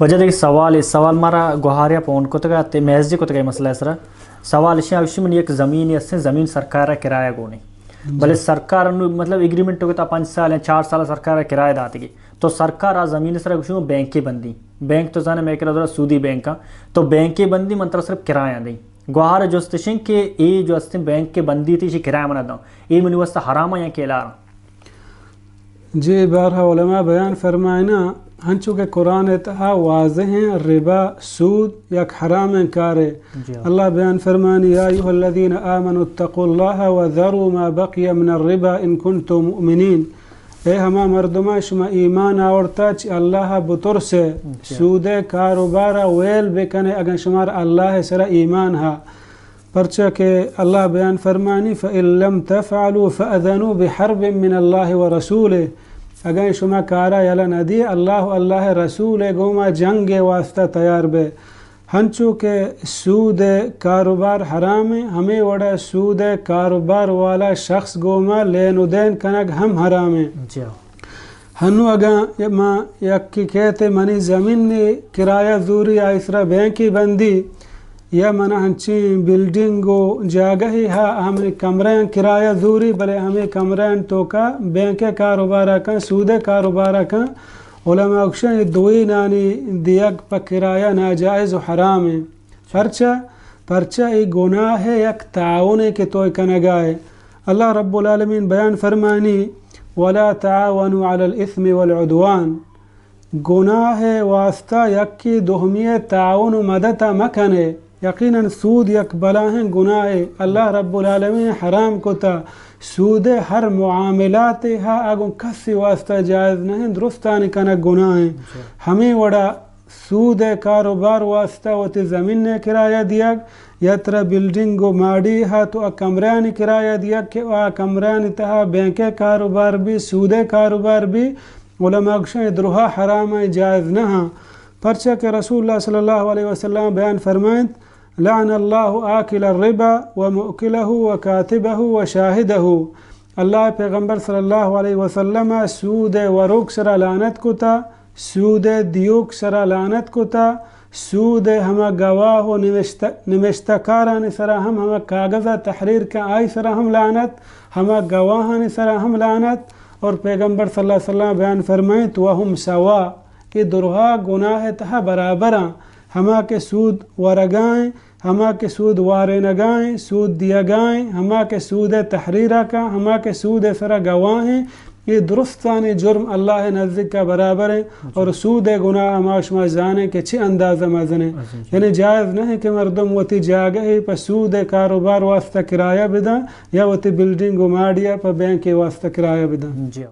واجہ دگہ سوال، اے سوال مارا گوہاریا پون کتگ ات، میسج کتگ اے مسئلہ سرا۔ سوال اشی، اشی من یک زمین ہستیں، زمین سرکار کرایہ گونی۔ جی۔ بلے سرکار انو مطلب ایگریمنٹ کتا پنچ سال یا چار سال سرکار کرایہ داتگی۔ تو سرکار آ زمین سرا گوشی بینکے بندی۔ بینک تو زانے مئے کرا سودی بینک آں۔ تو بینکے بندی من ترا صرف کرایہ دیں۔ گوہار جست اشیں کہ اے جو ہستیں بینک کے بندی تھی، اشی کرایہ منا داں۔ اے منی واسطہ حرام آں یا کہ حلال آں؟ جی، بارہا علماء بیان فرمائنا، ہنچو کہ قرآن تہا واضح ہیں، ربا، سود، یک حرام کارے۔ جی۔ اللہ بیان فرمانی، یا ایھا الذین آمنوا اتقوا اللہ وذروا ما بقی من الربا ان کنتم مؤمنین۔ اے ہما مردمان، شما ایمان آورتا، چہ اللہ بترسے، جی۔ سودے کاروبارا ویل بکنے، اگن شمار اللہ سرا ایمان ہا۔ پرچا کہ اللہ بیان فرمانی، فَإِن لَّمْ تَفْعَلُوا فَأْذَنُوا بِحَرْبٍ مِّنَ اللَّهِ وَرَسُولِهِ، اگاں شما کارا یلہ ندی، اللہ و اللہ رسول گوما جنگ واسطہ تیار بے۔ ہنچو کہ سود کاروبار حرام ہے، ہمیں وڑا سود کاروبار والا شخص گوما لین و دین کنگ ہم حرام ہے۔ جی۔ ہنو اگاں ما یکے کہتے منی زمین کرایہ زوری، آئی سرا بینکی بندی، یا من ہنچیں بلڈنگ و جاگہے ہا، ہمے کمرہاں کرایہ زوری، بلے ہمے کمرہاں توکا بینک کاروبارا کن، سود کاروبارا کن، علماء گوشن اے دوئینانی دیگ پہ کرایہ ناجائز و حرام ہیں۔ پرچا؟ پرچا اے گناہ ہے، یک تعاونے کہ توئے کنگا ہے۔ اللہ رب العالمین بیان فرمانی، ولا تعاونوا علی الاثم والعدوان۔ گناہ واسطہ یکی دومی تعاون و مدد مکنے۔ یقیناً سود یک بلاہیں گناہ، اللہ رب العالمین حرام کتا۔ سود ہر معاملات ہا اگوں کسی واسطہ جائز نہیں، درستانی کنگ گناہ ہیں۔ جی۔ ہمیں وڑا سود کاروبار واسطہ وتی زمین کرایہ دیگ، یا ترا بلڈنگ و ماڑی ہا تو آ کمرانی کرایہ دیگ کہ آ کمرانی تہا بینک کاروبار بھی، سود کاروبار بھی، علماء گوشن اے درہا حرام ہیں، جائز نہ ہاں۔ پرچا کہ رسول اللہ صلی اللہ علیہ وسلم بیان فرمائنت، لعن اللہ آکل الربا و مؤکلہ و کاتبہ و شاہدہ۔ اللہ پیغمبر صلی اللہ علیہ وسلم سود وروک سرا لعنت کتا، سود دیوک سرا لعنت کتا، سود ہما گواہ و نوشتہ، نوشتہ کارانی سرا ہم، ہما کاغذ تحریر کن آئی سرا ہم لعنت، ہما گواہانی سرا ہم لعنت۔ اور پیغمبر صلی اللہ علیہ وسلم بیان فرمائنت، وهم سواء، اے درہا گناہ تہا برابراں، ہما کہ سود ورگائیں، ہما کہ سود وارینگائیں، سود دیگائیں، ہما کہ سود تحریرا کن، ہما کہ سود سرا گواہیں، اے درستانی جرم اللہ نزدیکا برابر ہیں۔ اور سود گناہ ہما شما زانیں کہ چہ اندازہ مزنیں۔ عظیم۔ یعنی جائز نہیں کہ مردم وتی جاگہے پہ سود کاروبار واسطہ کرایہ بدن یا وتی بلڈنگ و ماڑیا پہ بینک واسطہ کرایہ بدن۔ جی۔